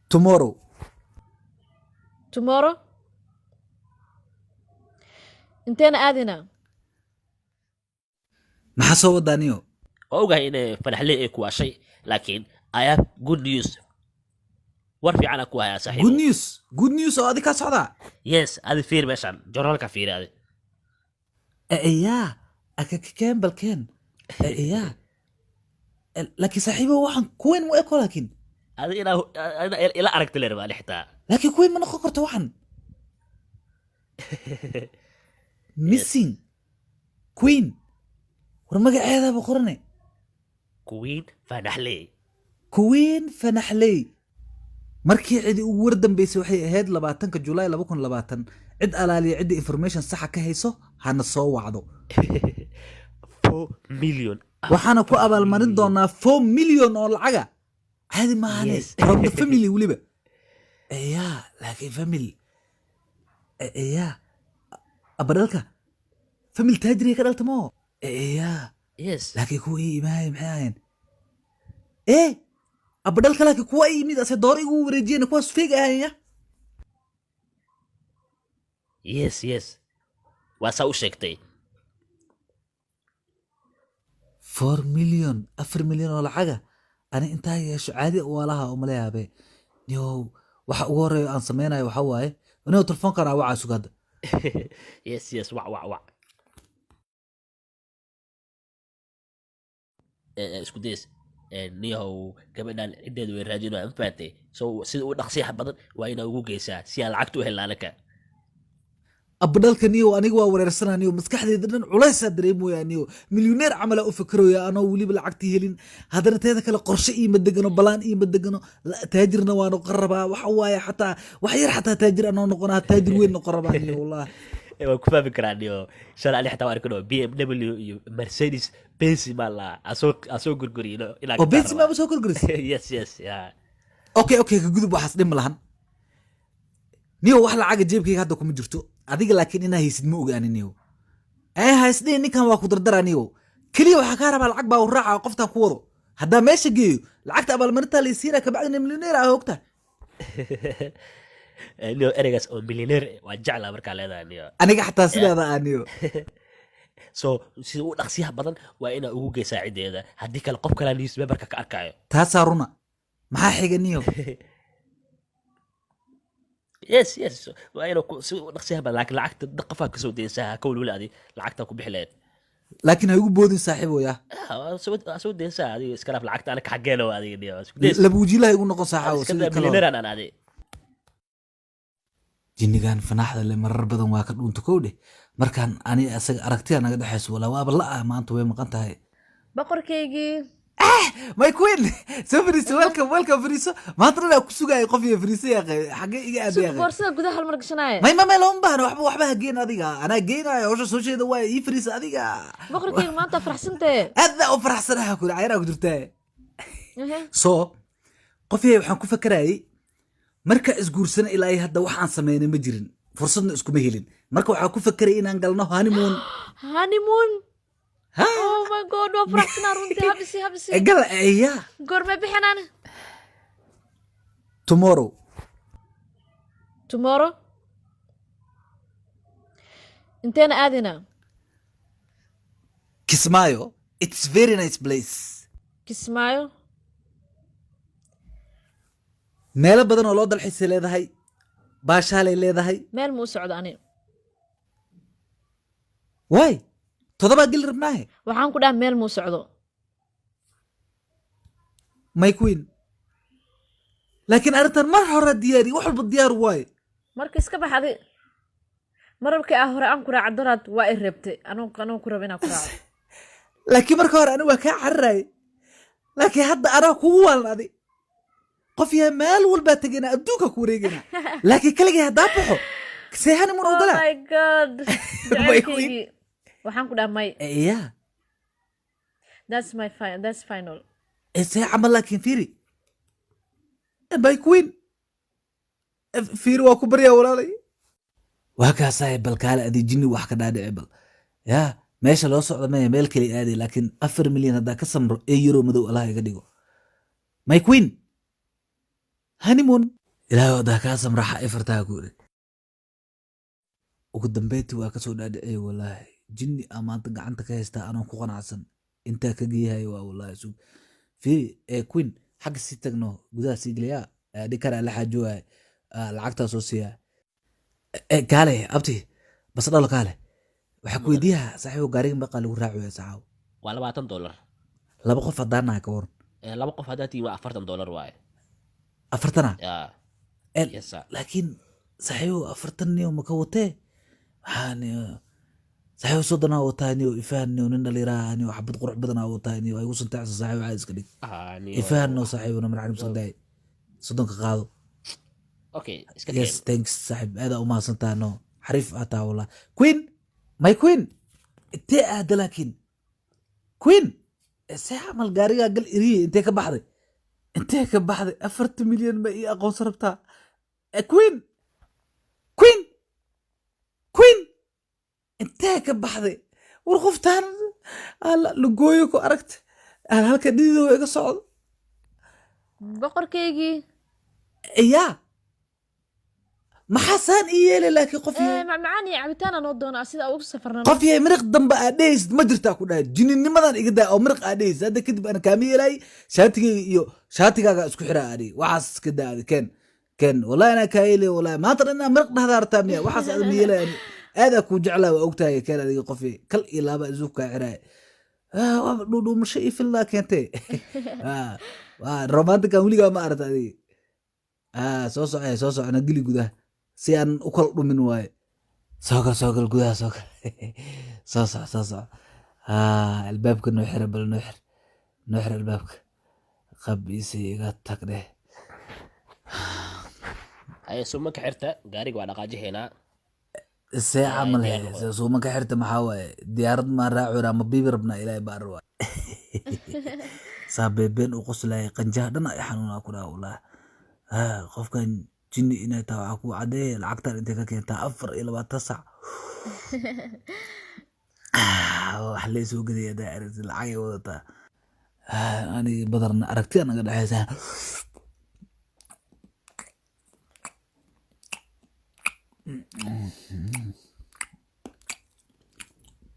Tomorrow. Tomorrow. Inteena aadinaa? Maxaa soo wadaa, niyo? Waa ogahay inay fanaxley ay ku waashay, laakiin I have good news. War fiicana ku hayaa, saaxiibo. Good news, good news oo adi kaa socdaa? Yes, adi fiir meeshan, journalka fiiri adi. Yaa akakakeen balkeen yaa, laakiin saaxiibo, waxaan kuweyn mu eko, laakiin Adi inaa ila aragti le rabaa xitaa. Laakiin kuweyn ma noqon karto waxan. Missing queen, war magaceedaaba qorane. Queen Fanaxley. Queen Fanaxley. Markii cidi ugu war dambeysay waxay ahayd 20-ka Julaay 2020. Cid alaaliya cidda information saxa ka hayso hana soo wacdo. 4 million. Waxaana ku abaalmarin doonaa 4 million oo lacaga caadi maahane. From the family weliba ya, laakiin family ya abadhalka family taajiriya ka dhalta moo ya. Laakiin kuwa ii imaaya maxay ahayn? Abadhalka, laakiin kuwa ii yimid ase door igu wareejiyeen, kuwaas fake ahayn ya. Yes, waa saa u sheegtay. 4 million, 4 milyan oo lacaga ani intaa yeesho caadi waalaha oo mala yaabe. Niyow, waxa ugu horeeya aan sameynayo waxaa waaye, niyow, telefoonkan aa wacaa, sug hadda. Yes, wac, wac, wac. Isku days. Niyahow, gabadhan ciddeedu way raadinaya, ma fahamtay? So sida u dhaqsiyaha badan waa inaa ugu geysaa si aan lacagta u helna anaka. Abadhalka, niyow, aniga waa wareersanaa, niyow. Maskaxdeyda dhan culaysaa dareemooya, niyow. Milyoneer camalaa u fikirooya anoo weliba lacagtii helin. Haddana teeda kale qorshe iima degano, balaan iima degano. Taajirna waa noqon rabaa. Waxa waaye, xataa wax yar xataa taajir anoo noqonaa, taajir weyn noqon rabaa, niyow, wallahi. Waan ku fahmi karaa, niyo. Shalay ani xitaa waan arkano BMW iyo Mercedes Benz maa la asoo gurgurino ilaa Oo Benz maaba soo korgoris? Yes, yeah. Okay, ka gudub waxaas, dhib ma lahan, niyow. Wax lacaga jeebkayga hadda kuma jirto adiga, laakiin inaa haysid ma ogaani, niyow. Ee haysdhihin, ninkan waa ku dardara, niyow. Keliya waxaa kaa rabaa lacag baa u raaca qoftaan ku wado. Haddaa meesha geeyo, lacagta abaalmarintaa laysiinaa, kabacdina milyoneer ah, ogta. Niyo, ereygaas oo millionaire waa jeclaa markaa leedahay, niyo. Aniga xataa sidaada ah, niyo. So sida u dhaqsiyaha badan waa inaa ugu geysaa ciddeeda, haddii kale qof kalaa newspaperka ka arkayo. Taasaa runa. Maxaa xiga, niyo? Yes, waa inuu si u dhaqsiyaha badan, laakiin lacagta dad qofaa kasoo deysaa, ha ka welweli. Adi lacagta ku bixi lahayd. Laakiin ha igu boodin, saaxiiboya. Ah, waa soo deysaa. Adiga iska dhaaf lacagta, anaka xaggeena waa adiga, niyo, isku days. Laba wajiilaha igu noqon, saaxaawo. Iska sidii daa kale hore. millionaire aan adi. Jinnigan fanaaxda le marar badan waa ka dhuunta kow dheh. Markaan ani asaga aragtiya naga dhexayso, walaa waaba la ah, maanta way maqan tahay. Boqorkaygii. My queen, soo fariiso. Welcome, welcome, fariiso. Maanta dhan aan ku sugayay qof iyo fariiso yaaqe. Xagee iga Suuq aaday? boorsada gudaha hal mar gashanaaye. May, looma baahna. Waxba ha geen adiga, anaa geenayo. Hawsha soo jeeda waay, ii fariisa adiga. Boqorkayga, maanta faraxsantee. Aad baa u faraxsanaha kuli, cayaraa ku jirtaa. So qof yahay, waxaan ku fakarayay marka isguursana ilaa iyo hadda waxaan sameynay ma jirin, fursadna iskuma helin. Marka waxaan ku fakarayay inaan galno honeymoon. Honeymoon? Ha. Oh my God, waa faraxsanaa runtii. Habisi, habisi. Gal ya. Goormay bixinaan? Tomorrow. Tomorrow. Inteena aadinaa? Kismaayo, it's very nice place. Kismaayo? Meelo badan oo loo dalxiisay leedahay, baashaalay leedahay. Meel ma u socdo ani. Waay, todobaa geli rabnaahe. Waxaan ku dhaha meel ma u socdo. My queen, laakiin arrintan mar hore diyaari, wax walba diyaar waaye. Marka iska bax adi. Marabkii ah hore aan ku raaca daraad waa i reebtay, anuu ku raba inaan ku raaco. Laakiin marka hore ani waa kaa cararaye, laakiin hadda anaa kugu waalan adi. Qof yahay, meel walbaa tegayna, adduunka ku wareegayna, laakiin kaligay haddaa baxo, see honeymoon Oh ogolaa? my God. My queen. Jacaylkaygii, waxaan ku dhaha may. Ya. That's final. See camal? Laakiin fiiri, my queen, fiiri, waa ku baryaa, walaalay. Waa kaasahay. Bal kaale adi, jinni wax ka dhaadhici bal ya. Meesha loo socdo maya, meel kale aaday, laakiin 4 milyan haddaa ka samro ee euro madow, Allah iga dhigo. My queen, honeymoon. Ilaahay wadaa kaa samraxa ifartaa ku iri. Ugu dambeyntii waa kasoo dhaadhiciyey wallaahi. Jinni aa maanta gacanta ka haystaa anoo ku qanacsan. Intaa ka geeyahay waa wallaahi sug. Fiiri ee queen, xagga sii tagno, gudaha sii geliyaa dhikara la xaajoogaya, lacagtaa soo siiyaa. Kaale abti, bas dhalo kaale. Waxaa ku weydiiyaa saaxiibo, gaariga meeqaa lagu raacoyaa saaxiibo? Waa $20. Laba qof haddaan nahay ka waran? Laba qof haddaa tihiin waa $40 waaye. 40-a? Yeah. Yes sir. Laakiin saaxiibo, 40 niyo maka watee? Waxaa niyo saaxiibo, 30-aa wataa niyo, ifahan niyo, nin dhalinyaraha niyo, xabad qurux badanaa wataa niyo, ay igu santaacsa saaxiibo, caadi iska dhig. Ah, niyo. Ifahan no saaxiibo, namar xarim iska daay, 30-ka qaado. Okay, iska Yes. keen. Thanks saaxiib, aad aa umahadsantaha no, xariif aa taa wallah. Queen, my queen, intee aada? Laakiin queen, see camal gaarigaa gal iriye, intee ka baxday? Intee ka baxday? 40 milyan ma ii aqoonsan rabtaa? Queen, queen, queen, intee ka baxday? War qoftaan alla lugooyo ku aragta aan halka dhididoo iga socdo. Boqorkaygii. Yaa, maxaa saan ii yeelay? Laakiin qof yahay Macmacaan iyo cabitaan noo doonaa sida ugu safarnano. Qof yahay, miriq dambe aad dhehaysid ma jirtaa ku dhahay. Jininnimadan iga daa oo miriq aad dhehaysid hadda kadib aan kaama yeelay. Shaatigayga iyo shaatigaaga isku xiraa adhi, waxaas iska daa adi. Keen, keen, wallahi anaa kaa yeelay. Wallahi maanta dhan inaa miriq dhahdaa rabtaa miya? Waxaas aad ma yeelay ani. Aadaa kuu jeclaa, waa ogtahay. Keen adiga, qof yahay, kal iyo laaba isugu kaa xiraay. Waaba dhuudhuumasho iyo filnaa keentee. Waa romantican weligaa ma aragta adiga. Soo socaya, soo socona, geli gudaha si aan u kala dhumin waaye. Soo gal, soo gal gudaha, soo gal, soo soco, soo soco. Albaabka noo xira, bal noo xir, noo xir albaabka. Qabiisi iga tag dheh. Haye, suumanka xirta, gaariga waa dhaqaajihaynaa. See camal? Diyaar He noqo. See suuma ka xirta? Maxaa waaye? Diyaarad maan raacuna ma biibi rabnaa? Ilaahay baar waay. Saa beebeen u qoslaya, qanjaha dhan ay xanuunaa ku dhaha wallah. Qofkan jinni inay tahay waxaa kuu caddeeye lacagtan intay ka keentaa 24 sac. Wax lee soo gadaya hadaa aragtid, lacagay wadataa. Anigi badarna aragtida naga dhexeysa.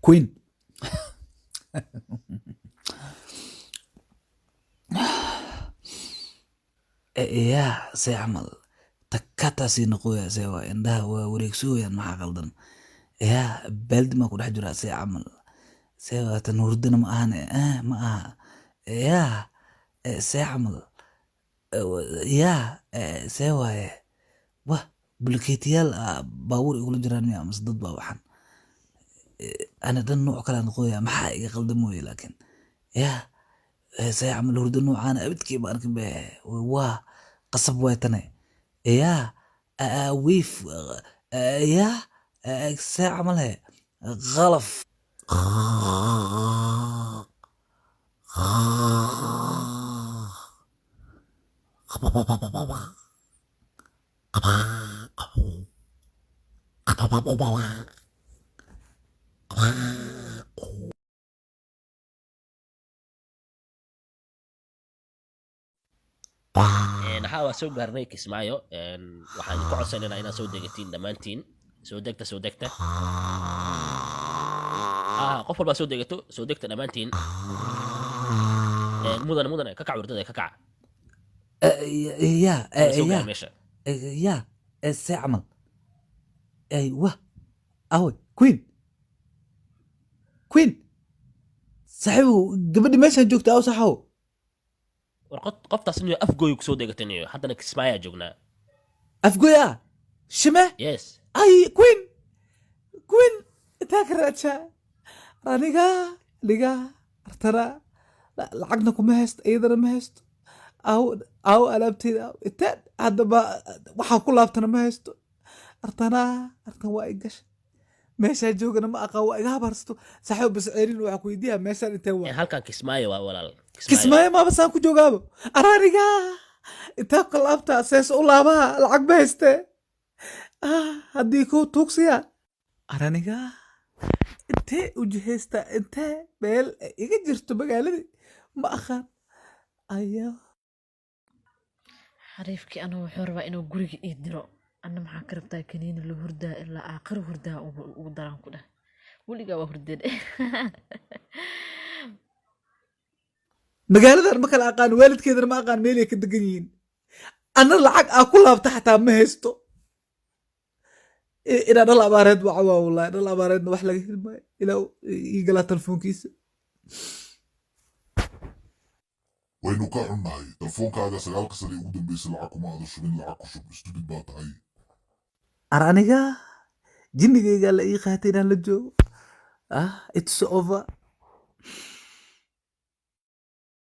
Queen, yaa, see camal takataasii noqoya? See waa? Indhaha waa wareegsooyaan, maxaa qaldan? Yaa, baaldi maa ku dhex jiraa? See camal? See waa tan? Hurdana ma ahan, ma aha. Yaa, see camal? Yaa, see waaye? Wah, bulkeetiyaal baabuur igula jiraan miya mise dad baa waxan? Ana dhan nooc kala noqoya, maxaa iga qaldan mooye? Laakiin yaa, see camal? Hurdo noocaana abidkii ba arkin be. Waa qasab waay tane. Yaa, wiif. Yaa, see camal? He, qalaf. Haa, waa soo gaarnay Kismaayo. Waxaan idinku codsanaynaa inaad soo degatiin dhammaantiin. Soo degta, soo degta. Haa, qof walbaa soo degato, soo degta dhammaantiin. Mudane, mudane, ka kac wardada, ka kac. Yaa. Waa soo yaa gaar meesha. Yaa, see camal? Ay, wah, awe queen? Queen, saaxiibow, gabadhi meeshaan joogta aw saxow? War qoftaas niyo Afgooy kusoo degataniyo, haddana Kismaayaa joognaa. Afgoy ah shime? Yes. Ay, queen, queen, intaa ka raajaa aniga liga artana, lacagna kuma haysto, iyadana ma haysto. Aw, aw alaabteyda aw, intaan haddaba waxaa ku laabtana ma haysto. Artana, artan waa i gashay, meeshaa joogana ma aqaan, waa iga habaarsato. Saaxiib, bas ceerin, waxaa ku weydiiyaa meeshaan intee waa? Halkan Kismaayo waa, walaal. Kismaayo maaba saan ku joogaaba? Araniga intaa ka laabtaa, sees u laabaha, lacag ma haystee. Haddii ku tuugsiya araniga, intee ujihaystaa? Intee meel ay iga jirto magaaladii ma aqaan ayaa. Xariifkii anuu wuxuu rabaa inuu guriga ii diro. Anna maxaa ka rabtaa? Kaniini la hurdaa ilaa aakhir hurdaa ugu daraan ku dheh. Weligaa waa hurdeen. Magaaladan ma kala aqaan, waalidkeedana ma aqaan meelay ka degan yihiin. Anna lacag aa ku laabta xataa ma haysto. Inaa dhal abaareed waca waa, wallahi dhal abaareedna wax laga heli maayo ilaa ii galaa telefoonkiisa. Waynu ka xunnahay, telefoonkaaga 9-ka sane ugu dambeysay lacag kuma aada shubin. Lacag ku shub, stupid baa tahay. Ar aniga jinnigaygaa la ii qaatay inaan la joogo. Ah, it's over.